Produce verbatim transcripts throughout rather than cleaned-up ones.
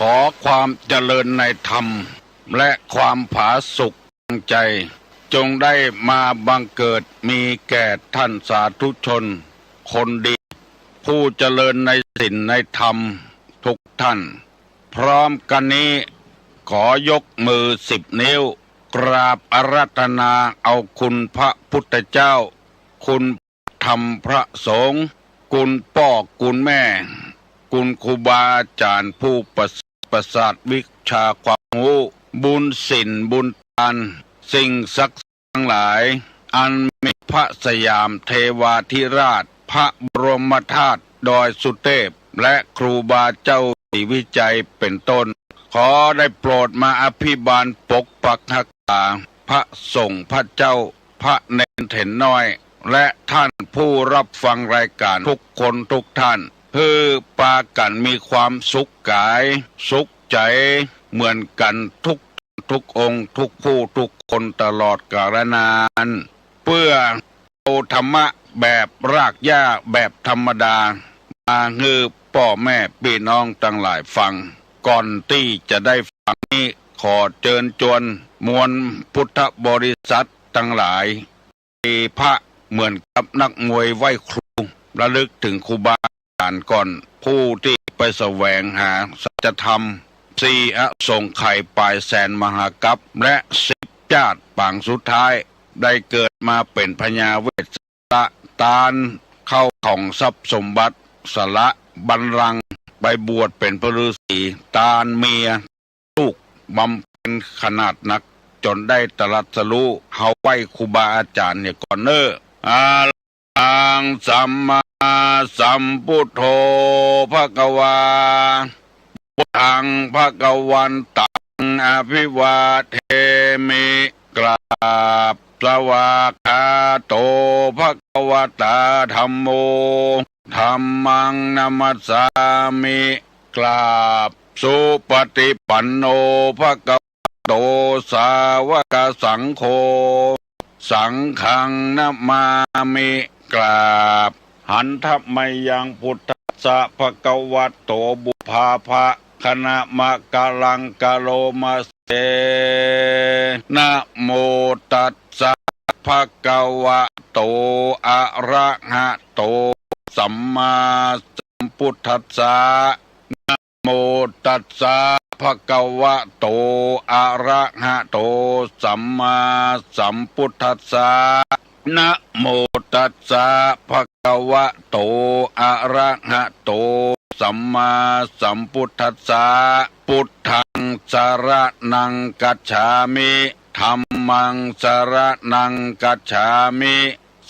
ขอความเจริญในธรรม และความผาสุกทางใจ จงได้มาบังเกิดมีแก่ท่านสาธุชนคนดี ผู้เจริญในศีลในธรรมทุกท่าน พร้อมกันนี้ ขอยกมือสิบนิ้ว กราบอาราธนาเอาคุณพระพุทธเจ้า คุณธรรมพระสงฆ์ คุณป้อคุณแม่ คุณครูบาอาจ๋ารย์ผู้ประเสริฐประสาทวิชาความรู้ บุญศีลบุญตาน สิ่งศักดิ์สิทธิ์ทั้งหลาย อันมีพระสยามเทวาธิราช พระบรมธาตุดอยสุเทพ และครูบาเจ้าศรีวิชัยเป็นต้น ขอได้โปรดมาอภิบาลปกปักรักษา พระสงฆ์พระเจ้า พระเณรเถรน้อย และท่านผู้รับฟังรายการทุกคนทุกท่าน หื้อปากั๋นมีความสุขกาย สุขใจ๋ เหมือนกั๋นทุก ทุกองค์ ทุกผู้ ทุกคน ตลอดกาลนาน เพื่อเอาธรรมะแบบรากหญ้า แบบธรรมดา มาหื้อป้อแม่ปี้น้องตังหลายฟัง ก่อนตี้จะได้ฟังนี้ ขอเจิญจวนมวลพุทธบริษัทตังหลาย มีพระเหมือนกับนักมวยไหว้ครู ระลึกเถิงครูบาอาจ๋ารย์ก่อน ผู้ตี้ไปแสวงหาสัจธรรม สี่อสงไขยป๋ายแสนมหากัป และสิบจ๊าดปางสุดท้าย ได้เกิดมาเป๋นพญาเวสสันดร ตานเข้าของทรัพย์สมบัติ สละบัลลังก์ไปบวชเป๋นพระฤๅษี ตานเมีย ลูกบำเพ็ญขนาดนัก จ๋นได้ตรัสรู้ เฮาไหว้ครูบาอาจ๋ารย์เหียก่อนเน่อ อะระหังสัมมาสัมพุทโธภะคะวา พุทธังภะคะวันตัง อะภิวาเทมิ กราบ สวากขาโต ภะคะวะตา ธัมโม ธัมมัง นะมัสสามิ กราบ สุปฏิปันโน ภะคะวะโต สาวกสังโฆ สังฆัง นะมามิ กราบ หันทะมะยัง พุทธัสสะ ภะคะวะโต ปุพพาภะ คณะมะกะลัง กะโรมะเส นะโมตัสสะ ภะคะวะโต อะระหะโต สัมมาสัมพุทธัสสะ นะโมตัสสะ ภะคะวะโต อะระหะโต สัมมาสัมพุทธัสสะ นะโมตัสสะ ภะคะวะโต อะระหะโต สัมมาสัมพุทธัสสะ พุทธัง สะระณัง กัจฉามิ ธัมมัง สะระณัง กัจฉามิ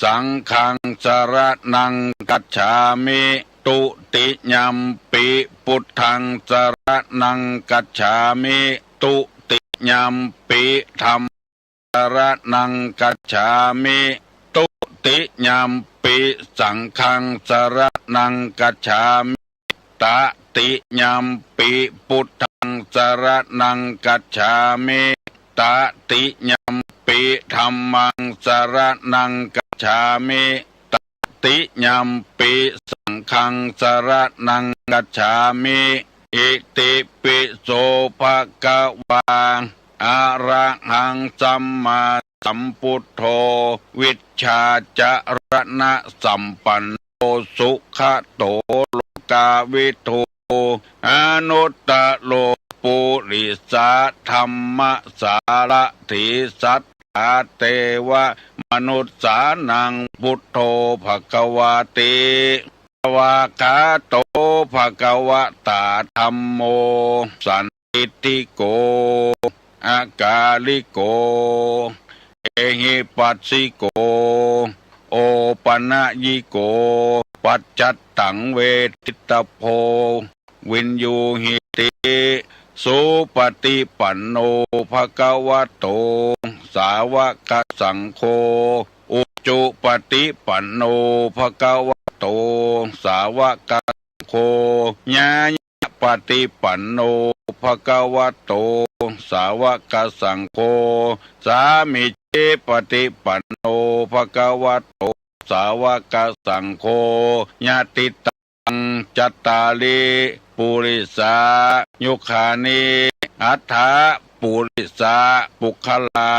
สังฆัง สะระณัง กัจฉามิ ตุติยัมปิ พุทธัง สะระณัง กัจฉามิ ตุติยัมปิ ธัม สะระณัง กัจฉามิ ตุติยัมปิ สังฆัง สะระณัง กัจฉามิ ตะติยัมปิ พุทธัง สะระณัง กัจฉามิ ตะติยัมปิ ธัมมัง สะระณัง กัจฉามิ ตะติยัมปิ สังฆัง สะระณัง กัจฉามิ อิติปิโส ภะคะวา อะระหัง สัมมาสัมพุทโธ วิชชาจะระณะสัมปันโน สุขะโต โลกาวิทู อนุตตะโร ปุริสะธัมมะสารถี สัทธาเตวะมนุสสานัง พุทโธ ภะคะวาติ สวากขาโต ภะคะวะตา ธัมโม สันทิฏฐิโก อะกาลิโก เอหิปัสสิโก โอปะนะยิโก ปัจจัตตัง เวทิตตะโพ วิญญูหิติ สุปฏิปันโน ภะคะวะโต สาวกสังโฆ อุจุปฏิปันโน ภะคะวะโต สาวกสังโฆ ญาณปฏิปันโน ภะคะวะโต สาวกสังโฆ สามิจีปฏิปันโน ภะคะวะโต สาวกสังโฆ ยะติตัง จัตตาริ ปุริสายุคานิ อัฏฐปุริสปุคคลา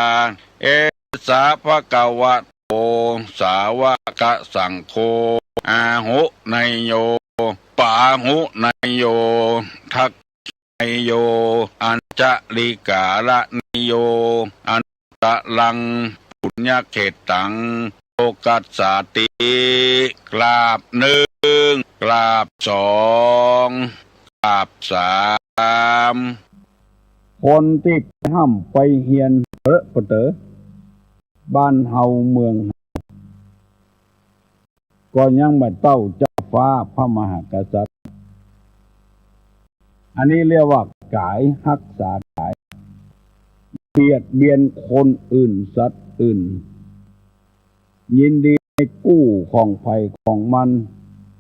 เอสะภะคะวะโต สาวะกะสังโฆ อาหุเนยโย ปาหุเนยโย ทักขิเนยโย อัญชลิกาละเนยโย อันตรัง ปุญญเขตตัง โลกัสสาติ กราบหนึ่ง กราบสอง กราบสาม คนตี้ไปฮ่ำไปเฮียนเปรอะปะเต๋อ บ้านเฮาเมืองเฮา ก็ยังบ่เต้าเจ้าฟ้าพระมหากษัตริย์ อันนี้เรียกว่าก๋าย ฮักษาก๋าย เบียดเบียนคนอื่นสัตว์อื่น ยินดีในกู้ของใผของมัน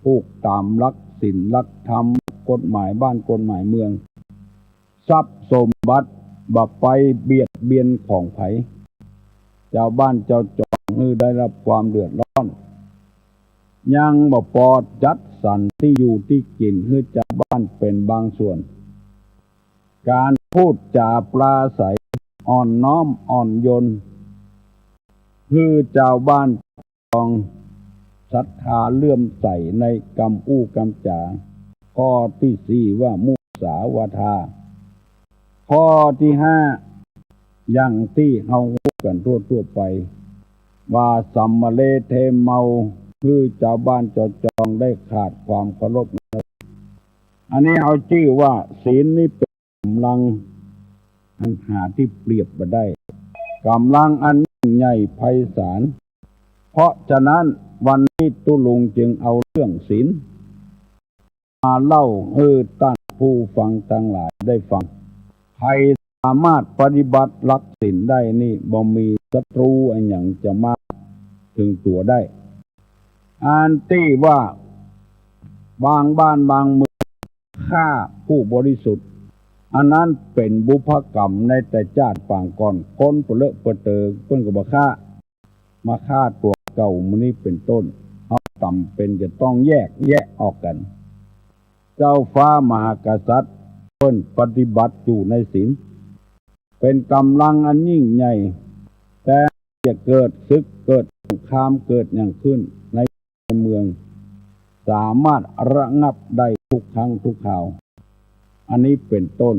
ผูกต๋ามหลักศีลหลักธรรม กฎหมายบ้านกฎหมายเมือง ทรัพย์สมบัติ บ่ไปเบียดเบียนของใผ จาวบ้านจาวจองหื้อได้รับความเดือดร้อน ยังบ่ปอจัดสรรตี้อยู่ตี้กิ๋นหื้อจาวบ้านเป๋นบางส่วน ก๋านพูดจ๋าปราศรัยอ่อนน้อมอ่อนโยน หื้อจาวบ้าน ต้องศรัทธาเลื่อมใสในกำอู้กำจ๋า ข้อตี้สี่ว่ามุสาวาทา ข้อตี้ห้า อย่างตี้เฮาฮู้กั๋นทั่วๆ ไป ว่าสัมมะเลเทเมา หื้อจาวบ้านจาวจองได้ขาดความเคารพ อันนี้เฮาจื้อว่าศีลนี่เป๋น ก๋ำลังอันหาตี้เปรียบบ่ได้ ก๋ำลังอันยิ่งใหญ่ไพศาล เพราะฉะนั้นวันนี้ตุ๊ลุงจึงเอาเรื่องศีลมาเล่าหื้อต้านผู้ฟังตังหลายได้ฟัง ใผสามารถปฏิบัติหลักศีลได้นี่บ่มีศัตรูอะหยังจะมาเถิงตั๋วได้ อันตี้ว่าบางบ้านบางเมือง ฆ่าผู้บริสุทธิ์ อันนั้นเป๋นบุพกรรมในแต่จาติปางก่อน คนเปรอะเปอเต๋อเปิ้นก็บ่ฆ่า มาฆ่าตั๋วเก่าหมู่นี้เป๋นต้น เฮาจ๋ำเป๋นจะต้องแยกแยะออกกั๋น เจ้าฟ้ามหากษัตริย์เปิ้นปฏิบัติอยู่ในศีล เป๋นก๋ำลังอันยิ่งใหญ่ แต่จะเกิดศึกเกิดสงครามเกิดหยังขึ้นใน เมือง สามารถระงับได้ทุกครั้งทุกคราว อันนี้เป๋นต้น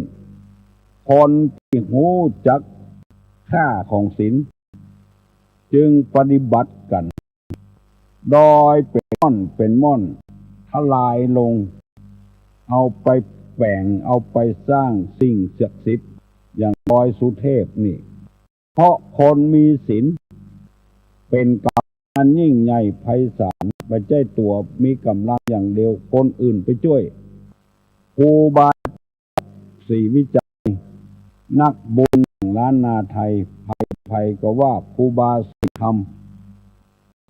คนตี้ฮู้จักค่าของศีล จึงปฏิบัติกั๋น โดยเป๋นม่อนเป๋นม่อน ทลายลง เอาไปแป๋ง เอาไปสร้างสิ่งศักดิ์สิทธิ์ อย่างดอยสุเทพนี่ เพราะคนมีศีลเป๋นก๋ำลังอันยิ่งใหญ่ไพศาล บ่ใจ้ตั๋วมีก๋ำลังอย่างเดียว คนอื่นไปจ้วย ครูบาศรีวิชัย นักบุญแห่งล้านนาไทย ใผๆ ก็ว่าครูบาศีลธรรม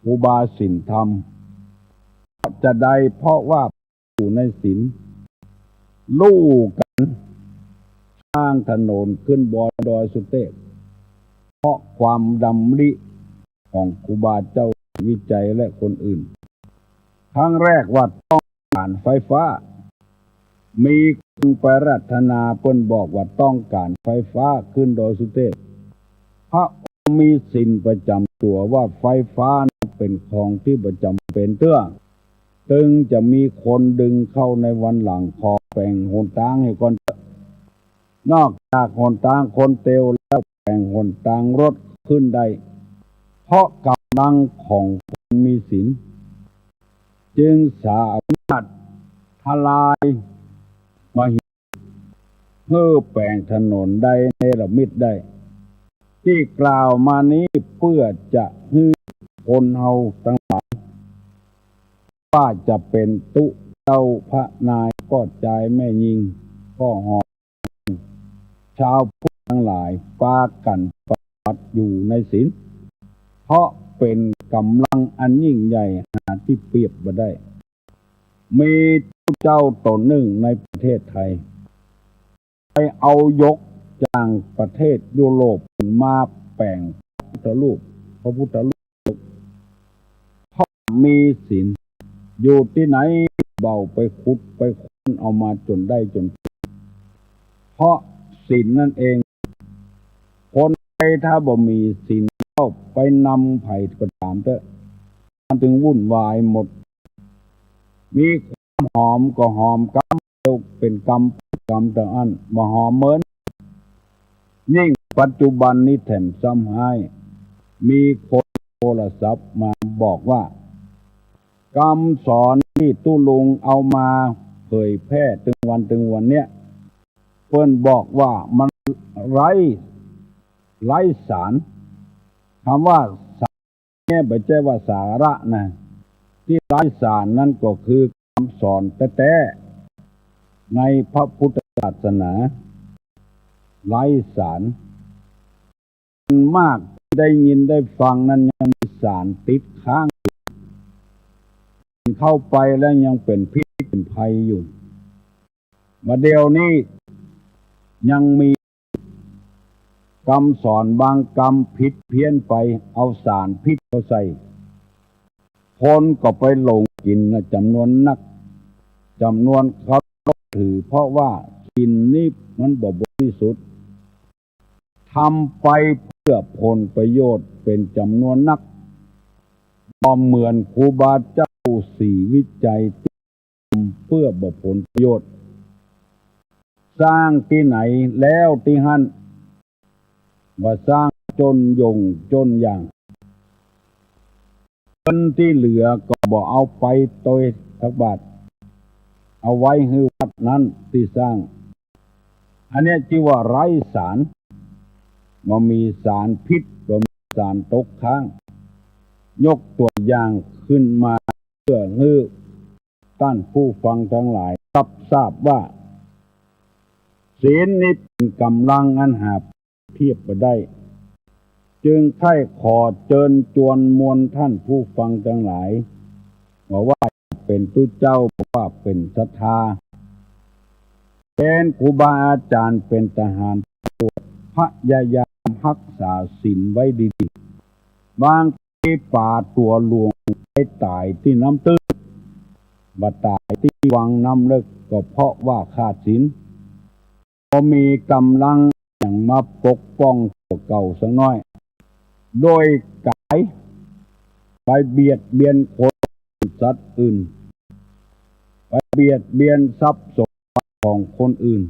ครูบาศีลธรรม จะใดเพราะว่า อยู่ในศีล ลู่กั๋นสร้างถนนขึ้นบนดอยสุเทพ เพราะความดำริของครูบาเจ้าวิชัยและคนอื่น ครั้งแรกว่าต้องก๋านไฟฟ้า มีคนไปอาราธนา เปิ้นบอกว่าต้องก๋านไฟฟ้าขึ้นดอยสุเทพ พระองค์มีศีลประจ๋ำตั๋วว่าไฟฟ้านั้นเป๋นของตี้บ่จ๋ำเป๋นเตื้อ ตึงจะมีคนดึงเข้าในวันหลัง ขอแป๋งหนตางหื้อก่อนเต๊อะ นอกจากหนตางคนเตียวแล้ว แป๋งหนตางรถขึ้นได้ เพราะก๋ำลังของคนมีศีล จึงสามารถทลายมหิงสาหื้อแป๋งถนนได้ เนรมิตได้ ตี้กล่าวมานี้เปื้อจะหื้อคนเฮาตังหลาย ว่าจะเป๋นตุ๊เจ้าพระนาย ป้อจายแม่ญิง ป้อหอม ชาวพุทธตังหลาย ปากั๋นปฏิบัติอยู่ในศีล เพราะเป๋นก๋ำลังอันยิ่งใหญ่หาตี้เปรียบบ่ได้ มีตุ๊เจ้าต๋นนึ่งในประเทศไทย ไปเอายกจากประเทศยุโรปมาแป๋งพระพุทธรูป พระพุทธรูป เพราะมีศีล อยู่ตี้ไหนเบ่าไปขุดไปค้น เอามาจ๋นได้จ๋น เพราะศีลนั่นเอง คนใดถ้าบ่มีศีลแล้วไปนำใผก็ต๋ามเต๊อะ มันตึงวุ่นวายหมด มีความหอมก็หอมกำเดียวเป๋นกำกำเต้าอั้น บ่หอมเหมือน ยิ่งปัจจุบันนี้แถมซ้ำฮ้าย มีคนโทรศัพท์มาบอกว่า กำสอนตี้ตุ๊ลุงเอามาเผยแพร่ตึงวันตึงวันเนี้ย เปิ้นบอกว่ามันไร้ ไร้สาร กำว่าสารเนี่ยบ่ใจ้ว่าสาระนะ ตี้ไร้สารนั้นก็คือกำสอนแต๊ๆ ในพระพุทธศาสนา ไร้สาร ส่วนมากตี้ได้ยินได้ฟังนั้นยังมีสารติดค้างอยู่ เข้าไปแล้วยังเป๋นพิษเป๋นภัยอยู่ บ่าเดี่ยวนี้ยังมีกำสอนบางกำผิดเพี้ยนไป เอาสารพิษเข้าใส่ คนก็ไปหลงกิ๋นนะจ๋ำนวนนัก จ๋ำนวนเคารพถือ เพราะว่าศีลนี้มันบ่บริสุทธิ์ ทำไปเพื่อผลประโยชน์เป๋นจ๋ำนวนนัก บ่เหมือนครูบาเจ้าศรีวิชัยตี้ทำเพื่อบ่ผลประโยชน์ สร้างตี้ไหนแล้วตี้หั้น บ่สร้างจ๋นยงจ๋นยาง เงินตี้เหลือก็บ่เอาไปตวยสักบาท เอาไว้หื้อวัดนั้นตี้สร้าง อันเนี้ยจื้อว่าไร้สาร บ่มีสารพิษ บ่มีสารตกค้าง ยกตั๋วอย่างขึ้นมาเพื่อหื้อต้านผู้ฟังตังหลายรับทราบว่า ศีลนี้เป๋นก๋ำลังอันหาเทียบบ่ได้ จึงใค่ขอเจิญจวนมวลต้านผู้ฟังตังหลาย บ่ว่าจะเป๋นตุ๊เจ้า บ่ว่าเป๋นศรัทธา เป๋นครูบาอาจ๋ารย์ เป๋นทหารตำรวจ พยายามฮักษาศีลไว้ดีๆ บางทีป๋าตั๋วหลวงไปต๋ายตี้น้ำตื้น บ่ต๋ายตี้วังน้ำเลิก ก็เพราะว่าขาดศีล บ่มีก๋ำลังหยังมาปกป้องตั๋วเก่าสักน้อย โดยก๋ายไปเบียดเบียนคนสัตว์อื่น ไปเบียดเบียนทรัพย์สมบัติของคนอื่น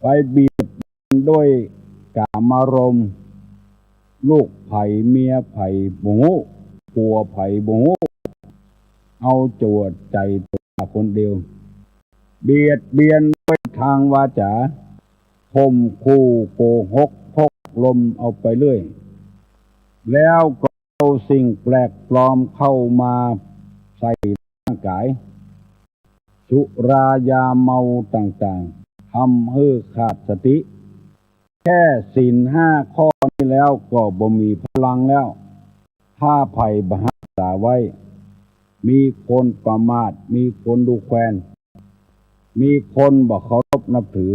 ไปเบียดเบียนด้วยกามารมณ์ ลูกใผเมียใผบ่ฮู้ ผัวใผบ่ฮู้ เอาแต่ใจ๋ตั๋วคนเดียว เบียดเบียนด้วยตางวาจ๋า ข่มขู่โกหกพกลมเอาไปเรื่อย แล้วก็เอาสิ่งแปลกปลอมเข้ามาใส่ร่างก๋าย สุรายาเมาต่างๆ ทำหื้อขาดสติ แค่ศีลห้าข้อนี้แล้วก็บ่มีพลังแล้ว ถ้าใผบ่ฮักษาไว้ มีคนประมาท มีคนดูแควน มีคนบ่เคารพนับถือ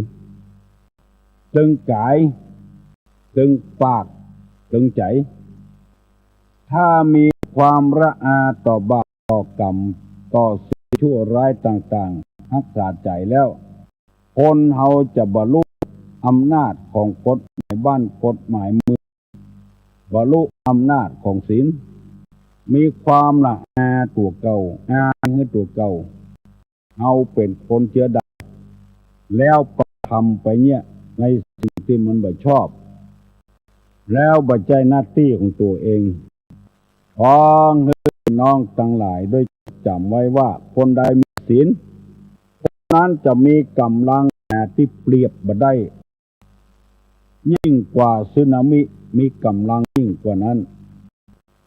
ตึงก๋าย ตึงปาก ตึงใจ๋ ถ้ามีความระอาต่อบาปต่อกรรม ต่อสิ่งชั่วร้ายต่างๆ ฮักษาใจ๋แล้ว คนเฮาจะบรรลุอำนาจของกฎหมายบ้านกฎหมายเมือง บรรลุอำนาจของศีล มีความละอาตั๋วเก่า อายหื้อตั๋วเก่า เฮาเป๋นคนเจื้อดำ แล้วไปทำไปเนี่ยในสิ่งตี้มันบ่ชอบ แล้วบ่ใจ้หน้าตี้ของตั๋วเอง ขอหื้อน้องตังหลายได้จ๋ำไว้ว่า คนใดมีศีล คนนั้นจะมีก๋ำลังหาตี้เปรียบบ่ได้ ยิ่งกว่าสึนามิ มีก๋ำลังยิ่งกว่านั้น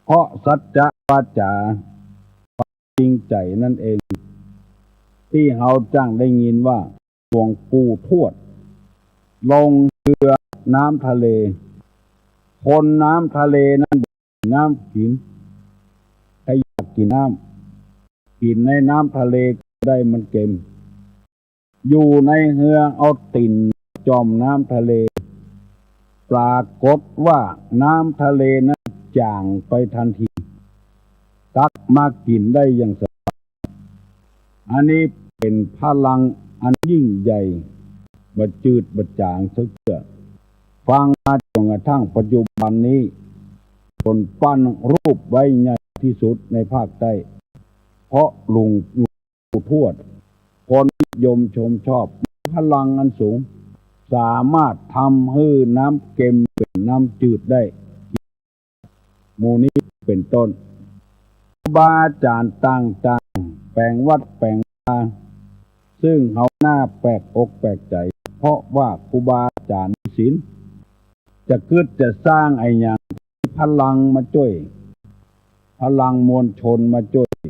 เพราะสัจจะวาจ๋า ความจริงใจ๋นั่นเอง ตี้เฮาจ้างได้ยินว่า หลวงปู่ทวด ลงเฮือน้ำทะเล คนน้ำทะเลนั้น น้ำกิ๋น ใผอยากกิ๋นน้ำ กิ๋นในน้ำทะเลก็ได้ มันเก็ม อยู่ในเฮือเอาตี๋นจ่อมน้ำทะเล ปรากฏว่าน้ำทะเลนั้นจ่างไปตันที ตักมากิ๋นได้อย่างสบาย อันนี้ เป๋นพลังอันยิ่งใหญ่ บ่จืดบ่จ๋างสักเตื้อ ฟังมาจ๋นกระทั่งปัจจุบันนี้ คนปั้นรูปไว้ใหญ่ตี้สุดในภาคใต้ เพราะหลวงปู่ทวด คนนิยมชมชอบ พลังอันสูง สามารถทำหื้อน้ำเค็มเป๋นน้ำจืดได้ หมู่นี้เป๋นต้น ครูบาอาจ๋ารย์ต่างๆ แป๋งวัดแป๋งวา ซึ่งเฮาน่าแปลกอกแปลกใจ๋ เพราะว่าครูบาอาจ๋ารย์มีศีล จะกึ๊ดจะสร้างอะหยัง พลังมาจ้วย พลังมวลชนมาจ้วย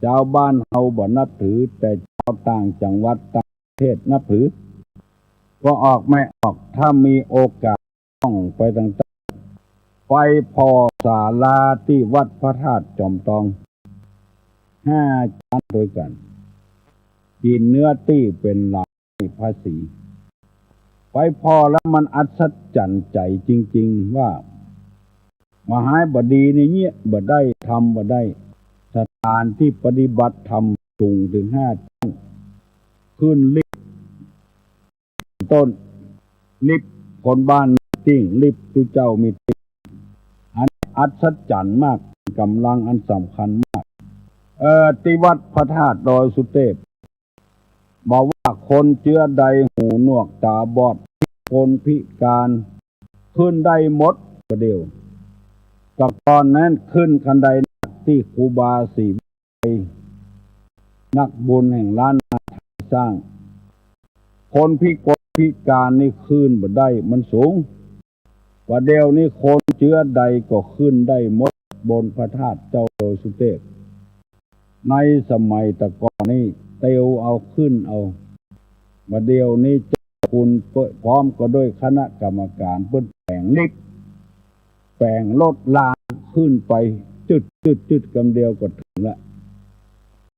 จาวบ้านเฮาบ่นับถือ แต่จาวต่างจังหวัดต่างประเทศนับถือ ก็ออกไม่ออก ถ้ามีโอกาสต้องไปตังใต้ ไปผ่อศาลาตี้วัดพระธาตุจอมตอง ห้าชั้นตวยกั๋น กิ๋นเนื้อตี้เป๋นหลายภาษี ไปผ่อแล้วมันอัศจรรย์ใจ๋จริงๆ ว่า มหาบดีนี่เยียะบ่ได้ ทำบ่ได้ สถานตี้ปฏิบัติธรรมสูงเถิงห้าชั้น ขึ้นลิฟต์ ต้น ลิฟต์คนบ้านมีติ้ง ลิฟต์ตุ๊เจ้ามีติ้ง อันอัศจรรย์มาก ก๋ำลังอันสำคัญมาก เอ่อ ตี้วัดพระธาตุดอยสุเทพ บ่ว่าคนเจื้อใด หูหนวกตาบอด คนพิการ ขึ้นได้หมดบ่าเดี่ยว แต่ก่อนนั้นขึ้นคันไดตี้ครูบาศรีวิชัย นักบุญแห่งล้านนาไทยสร้าง คนพิกลพิการนี่ขึ้นบ่ได้ มันสูง บ่าเดี่ยวนี้คนเจื้อใดก็ขึ้นได้หมดบนพระธาตุเจ้าดอยสุเทพ ในสมัยแต่ก่อนนี่เตียวเอาขึ้นเอา บ่าเดี่ยวนี้เจ้าคุณเปิ้นพร้อมก็ด้วยคณะกรรมการเปิ้นแป๋งลิฟต์ แป๋งรถรางขึ้นไป จึ๊ดจึ๊ดจึ๊ด กำเดียวก็เถิงละ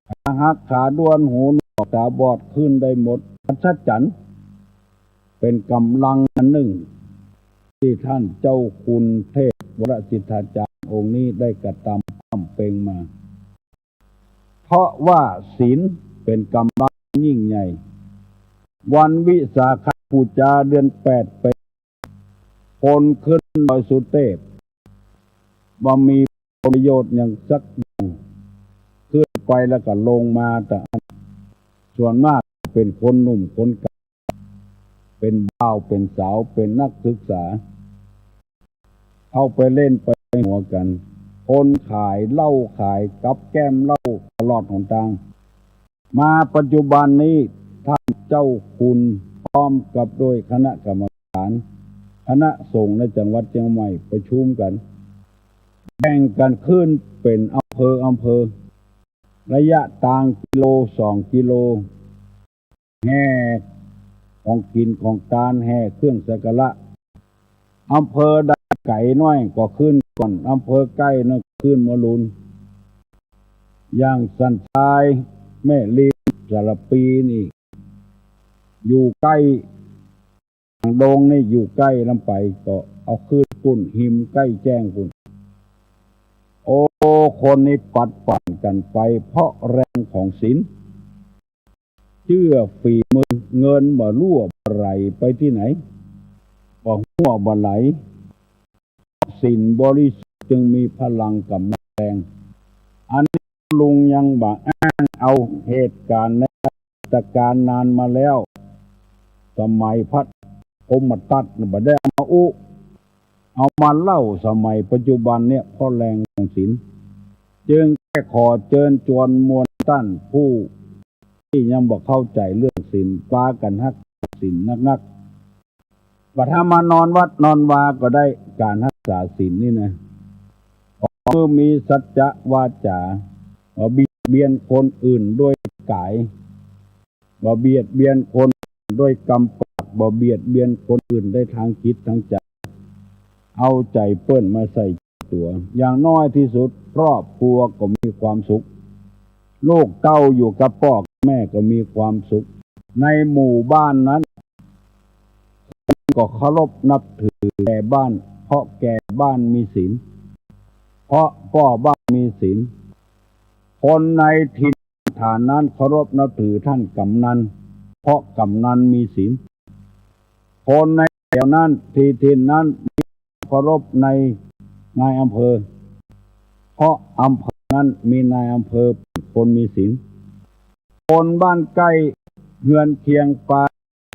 ขาหักขาด้วน หูหนวกตาบอด ขึ้นได้หมด อัศจรรย์ เป๋นก๋ำลังอันหนึ่ง ตี้ท่านเจ้าคุณเทพวรสิทธาจารย์องค์นี้ได้กระทำพร่ำเพลงมา เพราะว่าศีลเป๋นก๋ำลังยิ่งใหญ่ วันวิสาขบูชาเดือนแปดเป๋น คนขึ้นดอยสุเทพ บ่มีประโยชน์หยังสักอย่าง ขึ้นไปแล้วก็ลงมาแต่อั้น ส่วนมากเป๋นคนหนุ่มคนแก่ เป๋นบ่าวเป๋นสาว เป๋นนักศึกษา เข้าไปเล่นไปหัวกั๋น คนขายเหล้าขายกับแก้มเหล้าตลอดหนตาง มาปัจจุบันนี้ท่านเจ้าคุณพร้อมกับด้วยคณะกรรมการ คณะสงฆ์ในจังหวัดเจียงใหม่ประชุมกั๋น แบ่งกั๋นขึ้นเป๋นอำเภออำเภอ ระยะตางกิโลสองกิโล แห่ของกิ๋นของตาน แห่เครื่องสักการะ อำเภอใดไก๋น้อยก็ขึ้นก่อน อำเภอใก้น้อยก็ขึ้นเมื่อลุน อย่างสันทราย แม่ริม สารภีนี่ อยู่ใก้ หางดงนี่อยู่ใก้ลำไป ก็เอาขึ้นปุ้น ฮิมใก้แจ้งปุ้น โอ้ คนนี้ปัดป่านกั๋นไป เพราะแรงของศีล เจื้อฝีมือ เงินบ่าลั่วบ่าไหลไปตี้ไหน บ่าฮั่วบ่าไหล ศีลบริสุทธิ์จึงมีพลังก๋ำลังแรง อันนี้ลุงยังบ่าอ้างเอาเหตุก๋ารณ์ในรัชกาลนานมาแล้ว สมัยพระพรหมทัตน่ะบ่ได้เอามาอู้ เอามาเล่าสมัยปัจจุบันเนี่ย เพราะแรงของศีล จึงแค่ขอเจิญจวนมวลต้านผู้ตี้ยังบ่เข้าใจ๋เรื่องศีล ปากั๋นฮักษาศีลนักๆ บ่าถ้ามานอนวัดนอนวาก็ได้ก๋านฮักษาศีลนี่นะ ขอหื้อมีสัจจะวาจ๋า บ่เบียดเบียนคนอื่นด้วยก๋าย บ่เบียดเบียนคนด้วยกำปาก บ่เบียดเบียนคนอื่นได้ทางจิตทางใจ๋ เอาใจ๋เปิ้นมาใส่ตั๋ว อย่างน้อยตี้สุดครอบครัวก็มีความสุข ลูกเต้าอยู่กับป้อกับแม่ก็มีความสุข ในหมู่บ้านนั้น คนก็เคารพนับถือแก่บ้าน เพราะแก่บ้านมีศีล เพราะป้อบ้านมีศีล คนในถิ่น ฐานนั้นเคารพนับถือท่านกำนัน เพราะกำนันมีศีล คนในแถวนั้น ที่ถิ่นนั้นมีเคารพในนายอำเภอ เพราะอำเภอนั้นมีนายอำเภอเป็นคนมีศีล คนบ้านใก้เฮือนเคียงปา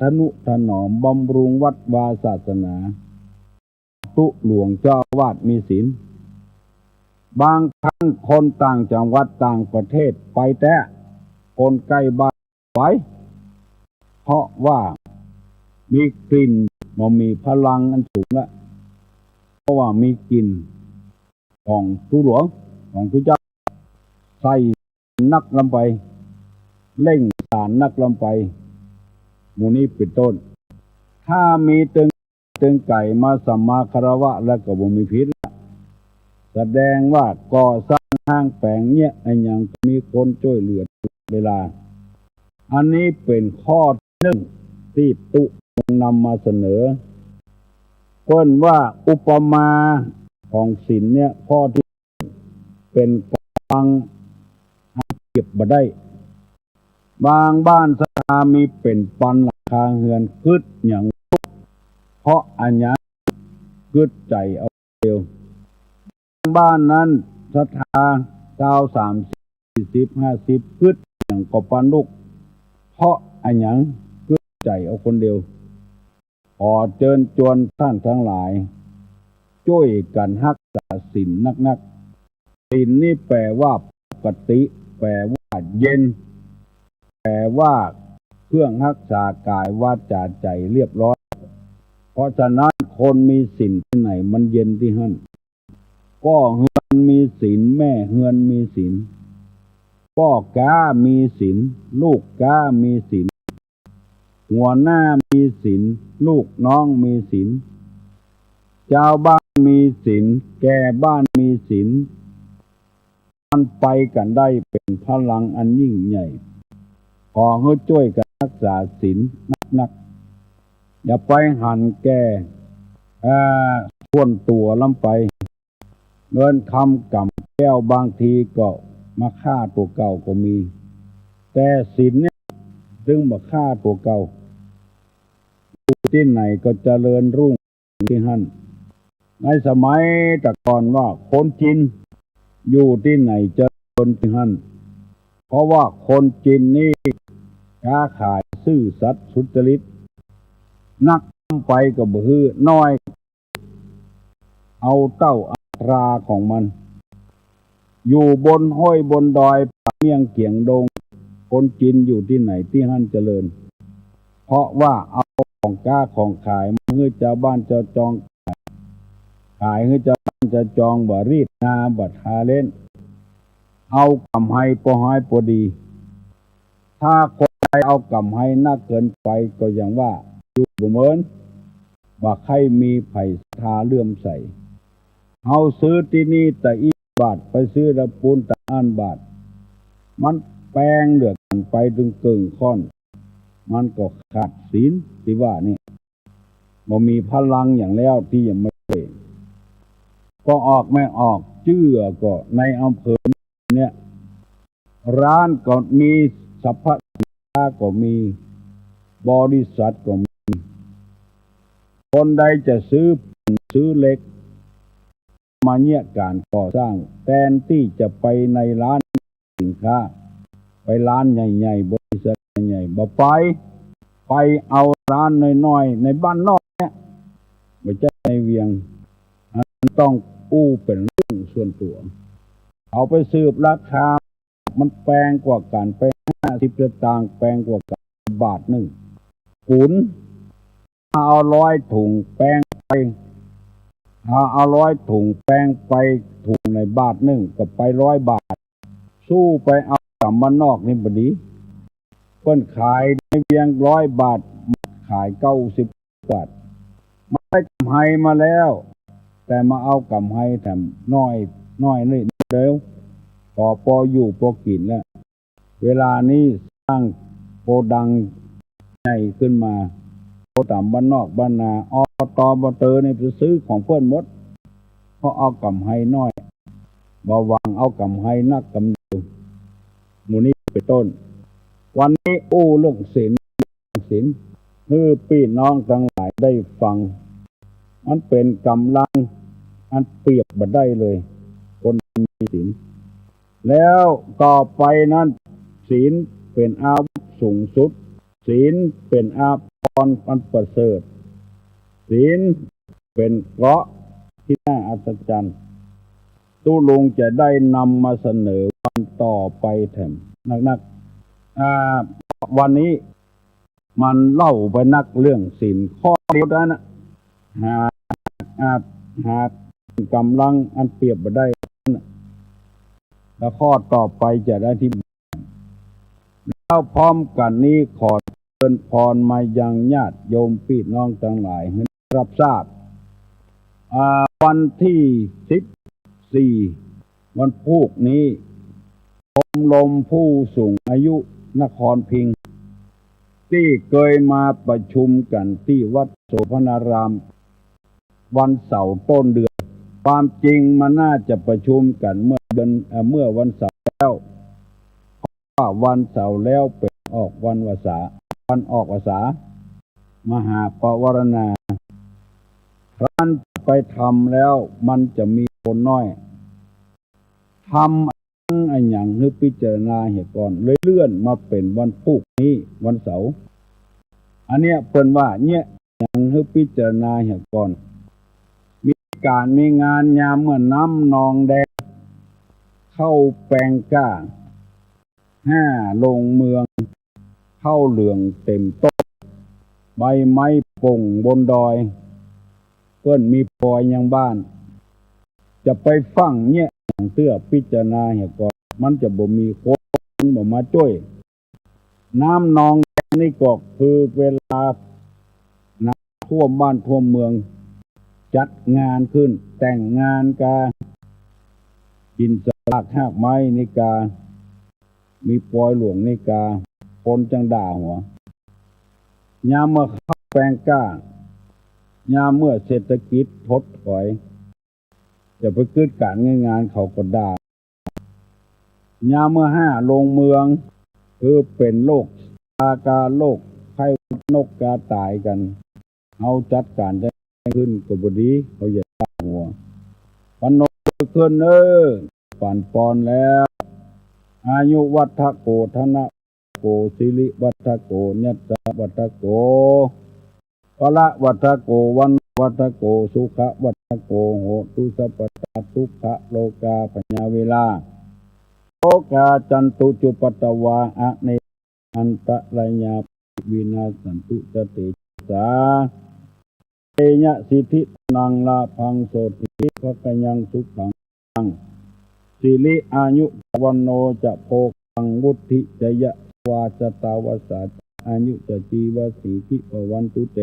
ทะนุถนอมบำรุงวัดวาศาสนา ตุ๊หลวงเจ้าอาวาสมีศีล บางครั้งคนต่างจังหวัดต่างประเทศไปแต๊ คนใก้บ้านไป เพราะว่ามีกลิ่น บ่มีพลังอันสูงละ เพราะว่ามีกลิ่นของตุ๊หลวง ของตุ๊เจ้า ใส่นักลำไป เล่งสารนักลำไป หมู่นี้เป็นต้น ถ้ามีตึง ตึงไก่มาสัมมาคารวะแล้วก็บ่มีผิดละ แสดงว่าก่อสร้างห้างแป๋งเยียะอะหยังก็มีคนจ้วยเหลือตลอดเวลา อันนี้เป็นข้อที่หนึ่งตี้ตุ๊นำมาเสนอ เปิ้นว่าอุปมาของศีลเนี่ย ข้อที่เป็นกำบังอันเก็บบ่ได้ บางบ้านศรัทธามีเป๋นปันหลังคาเฮือน กึ๊ดหยัง เพราะอะหยัง กึ๊ดใจ๋เอาเดียว บางบ้านนั้นศรัทธาซาว สามสิบ สี่สิบ ห้าสิบ กึ๊ดหยังก็ปันลุก เพราะอะหยัง กึ๊ดใจ๋เอาคนเดียว ขอเจิญจวนท่านตังหลาย จ้วยกั๋นฮักษาศีลนักๆ ศีลนี่แปลว่าปกติ แปลว่าเย็น แปลว่าเครื่องฮักษากายวาจาใจ๋เรียบร้อย เพราะฉะนั้นคนมีศีลตี้ไหนมันเย็นตี้หั้น ป้อเฮือนมีศีล แม่เฮือนมีศีล ป้อก๊ามีศีล ลูกก๊ามีศีล หัวหน้ามีศีล ลูกน้องมีศีล จาวบ้านมีศีล แก่บ้านมีศีล มันไปกั๋นได้เป๋นพลังอันยิ่งใหญ่ ขอหื้อจ้วยกั๋นฮักษาศีลนักๆ อย่าไปหันแก่ เอ่อ ส่วนตั๋วล้ำไป เงินคำก๋ำแก้วบางทีก็มาฆ่าตั๋วเก่าก็มี แต่ศีลเนี่ยจึงบ่ฆ่าตั๋วเก่า อยู่ตี้ไหนก็เจริญรุ่ง ตี้หั้น ในสมัยแต่ก่อนว่าคนจีนอยู่ตี้ไหนเจริญตี้หั้น เพราะว่าคนจีนนี่ค้าขายซื่อสัตย์สุจริต นักไปก็บ่หื้อ น้อย เอาเต้าอัตราของมัน อยู่บนห้วยบนดอย ป่าเมี่ยงเขียงดง คนจีนอยู่ตี้ไหนตี้หั้นเจริญ เพราะว่าเอาของก๊าของขายมาหื้อจาวบ้านจาวจองขาย ขายหื้อจาวบ้านจาวจอง บ่รีดนา บ่ทาเล็บ เอาก๋ำไฮปอฮ้ายปอดี ถ้าคนใดเอาก๋ำไฮนักเกินไปก็อย่างว่าอยู่บ่เหมิน บ่ใค่มีใผศรัทธาเลื่อมใส เฮาซื้อตี้นี่ตะอี้บาท ไปซื้อตะปู๊นตะอั้นบาท มันแปงเหลือกั๋นไปตึงเกิ่งข้อน มันก็ขาดศีลตี้ว่านี่ บ่มีพลังอย่างแล้วตี้จะมาช่วย ก็ออกไม่ออก เจื้อก็ในอำเภอเนี่ย ร้านก็มี สรรพสินค้าก็มี บริษัทก็มี คนใดจะซื้อปูนซื้อเหล็ก มาเยียะก๋านก่อสร้าง แตนตี้จะไปในร้านสินค้า ไปร้านใหญ่ๆ บริษัทใหญ่ๆ บ่ไป ไปเอาร้านน้อยๆ ในบ้านนอกเนี่ย บ่ใจ้ในเวียง อันต้องอู้เป๋นเรื่องส่วนตั๋ว เอาไปสืบราคา มันแปงกว่ากั๋นไปห้าสิบสตางค์ แปงกว่ากั๋นบาทนึ่ง ปูน ถ้าเอาร้อยถุงแปงไป ถ้าเอาร้อยถุงแปงไป ถุงในบาทนึ่งก็ไปร้อยบาท สู้ไปเอาต๋ามบ้านนอกนี่บ่ดี เปิ้นขายในเวียงร้อยบาท ขายเก้าสิบบาท มันได้ก๋ำไฮมาแล้ว แต่มาเอาก๋ำไฮแถมน้อย น้อยนิดเดียว ก็ปออยู่ปอกิ๋นแล้ว เวลานี้สร้างโกดังใหญ่ขึ้นมา คนต๋ามบ้านนอกบ้านนา อบต.อบต.นี่ไปซื้อของเปิ้นหมด เพราะเอาก๋ำไฮน้อย บ่หวังเอาก๋ำไฮนักก๋ำเดียว หมู่นี้ เป๋นต้น วันนี้อู้เรื่องศีล ศีล หื้อปี้น้องตังหลายได้ฟัง มันเป๋นก๋ำลังอันเปรียบบ่ได้เลย คนมีศีล แล้วต่อไปนั้น ศีลเป๋นอาวุธสูงสุด ศีลเป๋นอาภรณ์อันประเสริฐ ศีลเป๋นเกราะที่น่าอัศจรรย์ ตุ๊ลุงจะได้นำมาเสนอวันต่อไปแถมนักๆ อ่า วันนี้มันเล่าไปนักเรื่องศีลข้อเดียวเต้านั้นนะ หาก หาก หากก๋ำลังอันเปรียบบ่ได้นั้นนะ แล้วข้อต่อไปจะได้อธิบาย แล้วพร้อมกั๋นนี้ขอเจริญพรมายังญาติโยมปี้น้องตังหลายหื้อได้รับทราบ อ่า วันตี้สิบสี่ วันพูกนี้ ชมรมผู้สูงอายุนครพิงค์ ตี้เกยมาประชุมกั๋นตี้วัดโสภณาราม วันเสาร์ต้นเดือน ความจริงมันน่าจะประชุมกั๋นเมื่อเดือน เอ่อ เมื่อวันเสาร์แล้ว เพราะว่าวันเสาร์แล้วเป๋นออกวันวสา วันออกพรรษา มหาปวารณา ครั้นจะไปทำแล้วมันจะมีคนน้อย ทำอะหยังหื้อพิจารณาเหียก่อน เลยเลื่อนมาเป๋นวันพูกนี้ วันเสาร์ อันเนี้ยเปิ้นว่าเยียะหยังหื้อพิจารณาเหียก่อน มีก๋านมีงานยามเมื่อน้ำนองแดง ข้าวแปงกล้า ห้าลงเมือง ข้าวเหลืองเต็มต้น ใบไม้ป่งบนดอย เปิ้นมีปอยยังบ้าน จะไปฟั่งเยียะหยังเตื้อ พิจารณาเหียก่อน มันจะบ่มีคน บ่มาจ้วย น้ำนองแดงนี่ก็คือเวลาน้ำท่วมบ้านท่วมเมือง จัดงานขึ้น แต่งงานกา หินสลากฮากไม้นี่กา มีปอยหลวงนี่กา คนจั่งด่าหัว ยามเมื่อข้าวแปงกล้า ยามเมื่อเศรษฐกิจถดถอย จะไปกึ๊ดก๋านกึ๊ดงานเขาก็ด่า ยามเมื่อห้าลงเมือง คือเป๋นโรคซาร์กา โรคไข้หวัดนกกาต๋ายกั๋น เฮาจัดก๋านได้ขึ้นก็บ่ดี เขาอย่าด่าหัว ปนมมือขึ้นเน่อ ปั๋นปอนแล้ว อายุวัฒโก ธนวัฒโก สิริวัฒโก ยศวัฒโก พละวัฒโก วรรณวัฒโก สุขวัฒโก โหตุสัพพดา ทุกขโรคาพยาเวรา โสกาจันตุจุปปตวา อเนกาอันตรายา วินาสสันตุ สะเตจะสา เตยะสิทธิพนัง ลาภังโสติภะกะยัง สุขัง สิริอายุจะ วัณโณจะโภคัง วุฑฒิจะยะวา ชะตาวัสสาจะ อายุจะ จีวะสีธิภะวันตุเต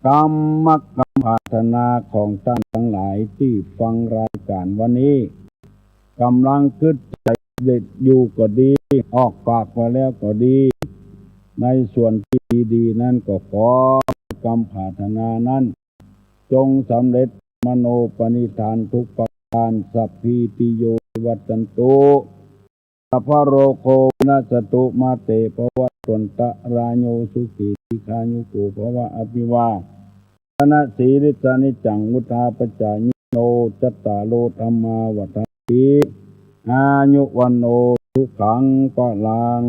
กำมะกำผาถนาของต้านตังหลายตี้ฟังรายก๋านวันนี้ ก่ำลังกึ๊ดใจ๋เด็ดอยู่ก็ดี ออกปากไปแล้วก็ดี ในส่วนตี้ดีๆ นั้นก็ขอกำผาถนานั้น จงสำเร็จมโนปณิธานทุกประก๋าน สัพพีติโยวิวัชชันตุ สัพพะโรโควินัสสะตุ มาเตภวัตวันตะราโย สุขีทีฆายุโกภวะ อภิวาทะนะสีลิสสะนิจจัง วุฑฒาปะจายิโน จัตตาโรธัมมาวัฑฒันติ อายุ วัณโณ สุขัง พลัง